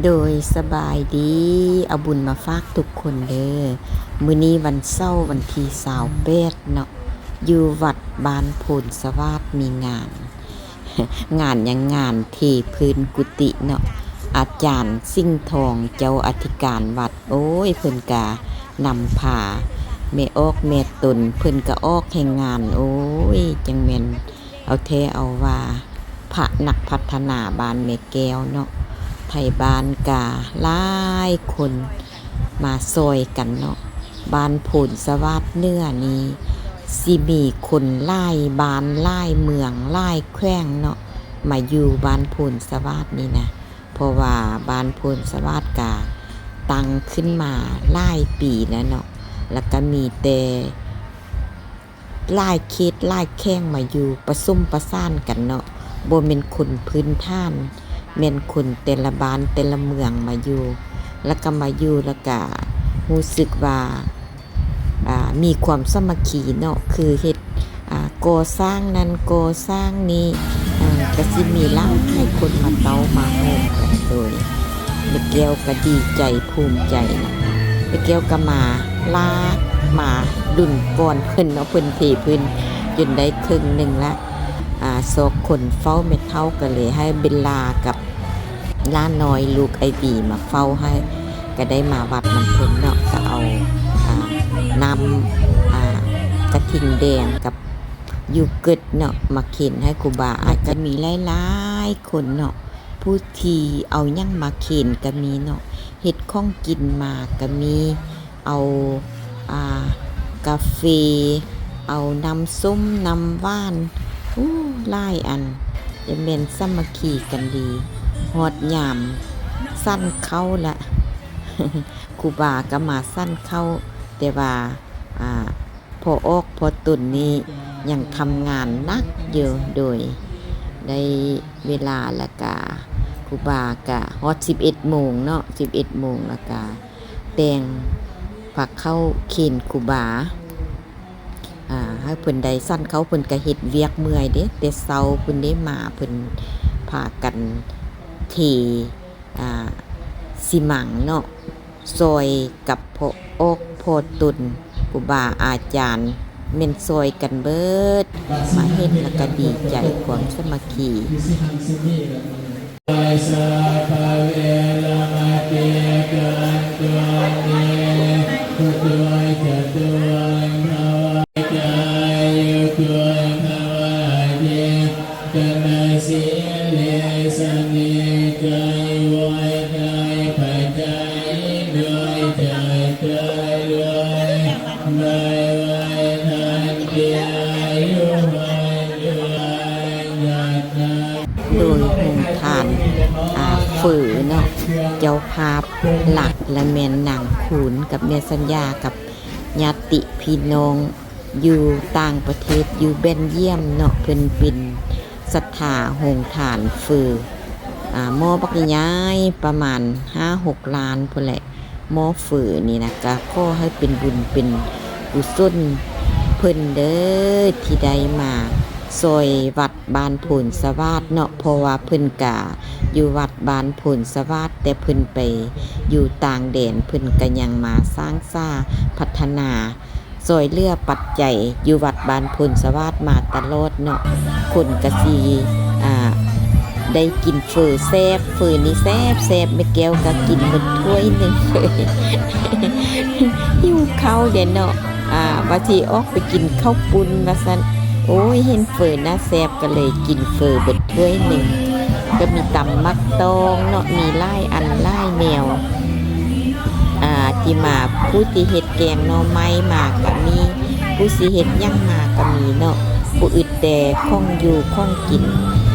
ໂດຍສະບາຍດີ ເອົາບຸນມາຝາກທຸກຄົນເດີ. ມື້ນີ້ວັນເສົາ ວັນທີຊາວແປດເນາະ ຢູ່ວັດບ້ານໂພນສະຫວາດມີງານ ງານຫຍັງ ງານເທພື້ນກຸຕິເນາະ. ອາຈານສິງທອງ ເຈົ້າອະທິການວັດ ໂອ້ຍ ເພິ່ນກະນຳພາແມ່ອອກແມ່ຕົນ ເພິ່ນກະອອກແຮງງານ ໂອ້ຍ ຈັ່ງແມ່ນ ເອົາແທ້ເອົາວ່າ ພະນັກພັດທະນາບ້ານແມ່ແກ້ວເນາະ. ໄທບ້ານກະຫຼາຍຄົນມາຊ່ອຍກັນເນາະ. ບ້ານໂພນສະຫວາດເໜືອນີ້ ຊິມີຄົນຫຼາຍບ້ານ ຫຼາຍເມືອງ ຫຼາຍແຂວງເນາະ ມາຢູ່ບ້ານໂພນສະຫວາດນີ້ນະ. ເພາະວ່າບ້ານໂພນສະຫວາດກະຕັ້ງຂຶ້ນມາຫຼາຍປີແລ້ວເນາະ ແລ້ວກະມີແຕ່ ຫຼາຍເຂດຫຼາຍແຂວງມາຢູ່ ປະສົມປະສານກັນເນາະ ບໍ່ແມ່ນຄົນພື້ນຖານ ແມ່ນຄົນແຕ່ລະບ້ານແຕ່ລະເມືອງມາຢູ່ ແລ້ວກະມາຢູ່ ແລ້ວກະຮູ້ສຶກວ່າ ອ່າ ມີຄວາມສາມັກຄີເນາະ ຄືເຮັດ ອ່າ ກໍ່ສ້າງນັ້ນກໍ່ສ້າງນີ້ ເອີ ກະຊິມີຫຼາຍຄົນມາເຕົ້າມາໂຮມກັນ ໂດຍ ແມ່ແກ້ວກະດີໃຈພູມໃຈນະ. ແມ່ແກ້ວກະມາຫຼາກ ມາລຸນກ່ອນເພິ່ນເນາະ ເພິ່ນເທພື້ນຈົນໄດ້ເຄິ່ງໜຶ່ງລະ. ອາ ສອງຄົນເຝົ້າແມ່ເຖົ້າກະເລີຍໃຫ້ເບນລາກັບຫຼານນ້ອຍລູກໄອດີມາເຝົ້າໃຫ້ ກະໄດ້ມາວັດນຳເພິ່ນເນາະ ກະເອົາ ອາ ນ້ຳ ອາ ກະທິ່ງແດງກັບ ໂຢເກີດເນາະ ມາເຂັນໃຫ້ຄູບາອາຈານ ກະມີຫຼາຍໆຄົນເນາະ ຜູ້ທີ່ເອົາຫຍັງມາເຂັນກະມີເນາະ ເຮັດຂອງກິນມາກະມີ ເອົາ ອາ ກາເຟ ເອົານ້ຳສົ້ມນ້ຳຫວານ ໂອ້ ຫຼາຍອັນ ຈະແມ່ນສາມັກຄີກັນດີ. ຮອດຍາມສັນເຂົ້າລະ ຄູບາກະມາສັນເຂົ້າ ແຕ່ວ່າ ອາ ພໍ່ອອກພໍ່ຕົນນີ້ຍັງທຳງານໜັກຢູ່ ໂດຍ ໄດ້ເວລາລະກະ ຄູບາກະຮອດສິບເອັດໂມງເນາະ ສິບເອັດໂມງລະກະແຕ່ງພາເຂົ້າເຂັນຄູບາ ອາ ໃຫ້ເພິ່ນໄດ້ສັນເຂົ້າ ເພິ່ນກະເຮັດວຽກເມື່ອຍເດ້ ແຕ່ເຊົ້າພຸ້ນເດ້ມາ ເພິ່ນພາກັນເທ ອາ ຊິມັງເນາະ ຊ່ອຍກັບພໍ່ອອກພໍ່ຕົນ ຄູບາອາຈານ ແມ່ນຊ່ອຍກັນເບີດ ມາເຮັດລະກະດີໃຈ ຄວາມສາມັກຄີ. ໂດຍໂຮງທານ ອາ ເຝີເນາະ ເຈົ້າພາບຫຼັກລະແມ່ນນາງຄູນກັບແມ່ສັນຍາກັບ ຍາດຕິພີ່ນ້ອງຢູ່ຕ່າງປະເທດ ຢູ່ເບນຢຽມເນາະ ເພິ່ນເປັນສັດທາໂຮງທານເຝີ ອາ ໝໍ້ບັກໃຫຍ່ປະມານຫ້າຫົກລ້ານພຸ້ນແຫຼະ ໝໍ້ເຝີນີ້ນະ ກະຂໍໃຫ້ເປັນບຸນເປັນກຸສົນເພິ່ນເດີ ທີ່ໄດ້ມາຊ່ອຍວັດ ບ້ານໂພນສະຫວາດເນາະ ເພາະວ່າເພິ່ນກະຢູ່ວັດບ້ານໂພນສະຫວາດ ແຕ່ເພິ່ນໄປຢູ່ຕ່າງແດນ ເພິ່ນກະຍັງມາສ້າງສາພັດທະນາ ຊ່ອຍເຫຼືອປັດໄຈຢູ່ວັດບ້ານໂພນສະຫວາດມາຕະຫຼອດເນາະ. ຄົນກະຊິ ອ່າ ໄດ້ກິນເຝີແຊບ ເຝີນີ້ແຊບໆ ແມ່ແກ້ວກະກິນໝົດຖ້ວຍໜຶ່ງ ຫິວເຂົ້າເດ້ເນາະ. ອ່າ ວ່າຊິອອກໄປກິນເຂົ້າປຸ້ນວ່າຊັ້ນ ໂອ້ຍ ເຫັນເຝີໜ້າແຊບ ກະເລີຍກິນເຝີເບິດຖ້ວຍໜຶ່ງ. ກະມີຕຳໝາກຕອງເນາະ ມີຫຼາຍອັນຫຼາຍແນວ ອ່າ ທີ່ມາ ຜູ້ທີ່ເຮັດແກງໜໍ່ໄມ້ມາກະມີ ຜູ້ຊິເຮັດຫຍັງມາກະມີເນາະ. ບໍ່ອຶດແຕ່ຂອງຢູ່ຂອງກິນ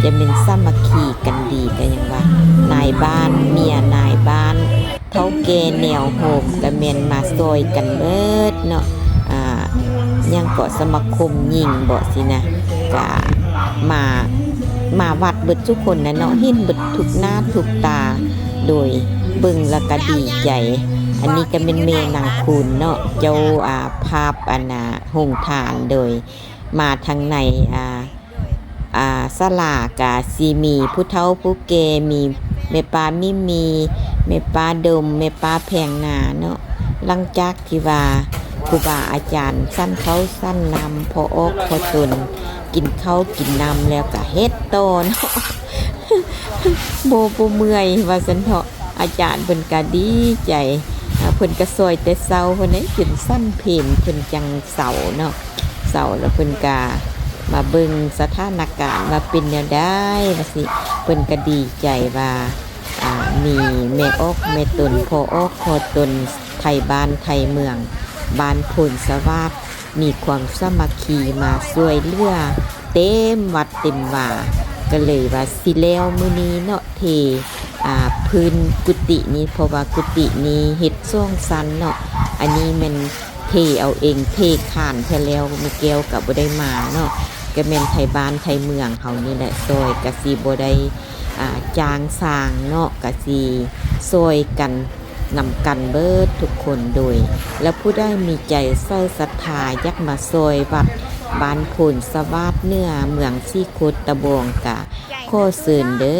ຈະແມ່ນສາມັກຄີກັນດີ ກະຫຍັງວ່າ ນາຍບ້ານ ເມຍນາຍບ້ານ ເຖົ້າແກ່ແນວໂຮມກະແມ່ນມາຊ່ອຍກັນເບິດເນາະ. ອ່າ ຫຍັງເກາະ ສະມາຄົມຍິງເບາະຊີ້ນະ ກະມາ ມາວັດເບິດທຸກຄົນນະເນາະ ເຫັນເບິດທຸກໜ້າທຸກຕາ ໂດຍເບິ່ງລະກະດີໃຈ. ອັນນີ້ກະແມ່ນແມ່ນາງຄູນເນາະ ເຈົ້າ ອາ ພາບ ອັນນາ ໂຮງທານ ໂດຍມາທາງໃນ ອາ ອາ ສາລາກະຊິມີຜູ້ເຖົ້າຜູ້ແກ່ ມີ ແມ່ປ້າມີມີ ແມ່ປ້າດົມ ແມ່ປ້າແພງນາເນາະ. ຫຼັງຈາກທີ່ວ່າຄູບາອາຈານສັນເຂົ້າສັນນ້ຳ ພໍອອກພໍຕົນ ກິນເຂົ້າກິນນ້ຳແລ້ວກະເຮັດຕໍ່ເນາະ ບໍ່ ບໍ່ເມື່ອຍວ່າຊັ້ນເຖາະ. ອາຈານເພິ່ນກະດີໃຈ ອາ ເພິ່ນກະຊ່ອຍແຕ່ເຊົ້າພຸ້ນເດ້ ຈົນສັນເພນເພິ່ນຈັ່ງເຊົາເນາະ. ເຊົາແລ້ວເພິ່ນກະມາເບິ່ງສະຖານະການວ່າເປັນແນວໃດວ່າຊີ້ ເພິ່ນກະດີໃຈວ່າ ອາ ມີແມ່ອອກແມ່ຕົນ ພໍ່ອອກພໍ່ຕົນ ໄທບ້ານໄທເມືອງ ບ້ານໂພນສະຫວາດ ມີຄວາມສາມັກຄີມາຊ່ວຍເຫຼືອເຕັມວັດເຕັມວາ. ກະເລີຍວ່າຊິແລ້ວມື້ນີ້ເນາະ ເທ ອາ ພື້ນກຸຕິນີ້ ເພາະວ່າກຸຕິນີ້ເຮັດສອງຊັ້ນເນາະ. ອັນນີ້ແມ່ນເທເອົາເອງ ເທຄານແທ້ແລ້ວ ແມ່ແກ້ວກະບໍ່ໄດ້ມາເນາະ. ກະແມ່ນໄທບ້ານໄທເມືອງເຮົານີ້ແຫຼະ ຊ່ອຍ ກະຊິບໍ່ໄດ້ ອາ ຈ້າງຊ່າງເນາະ ກະຊິຊ່ອຍກັນນຳກັນເບິດທຸກຄົນໂດຍ ແລະ ຜູ້ໃດມີໃຈໃສ່ສັດທາ ຢາກມາຊ່ອຍວັດບ້ານໂພນສະຫວາດເໜືອ ເມືອງສີໂຄດຕະບອງ ກະຂໍເຊີນເດີ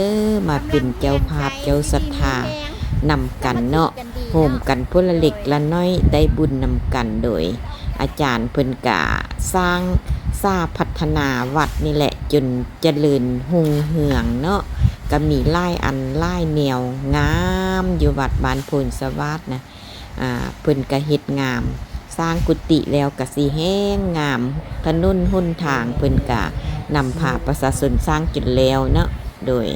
ມາເປັນເຈົ້າພາບເຈົ້າສັດທານຳກັນເນາະ. ໂຮມກັນຜູ້ລະເລັກລະນ້ອຍ ໄດ້ບຸນນຳກັນໂດຍ ອາຈານເພິ່ນກະສ້າງສາພັດທະນາວັດນີ້ແຫຼະ ຈົນຈະເລີນຮຸ່ງເຮືອງເນາະ. ກະມີຫຼາຍອັນຫຼາຍແນວງາມຢູ່ວັດບ້ານໂພນສະຫວາດນະ. ອາ ເພິ່ນກະເຮັດງາມ ສ້າງກຸຕິແລ້ວກະຊິແຮງງາມ ຖະໜົນຫົນທາງເພິ່ນກະນຳພາປະຊາຊົນສ້າງຈົນແລ້ວເນາະ ໂດຍ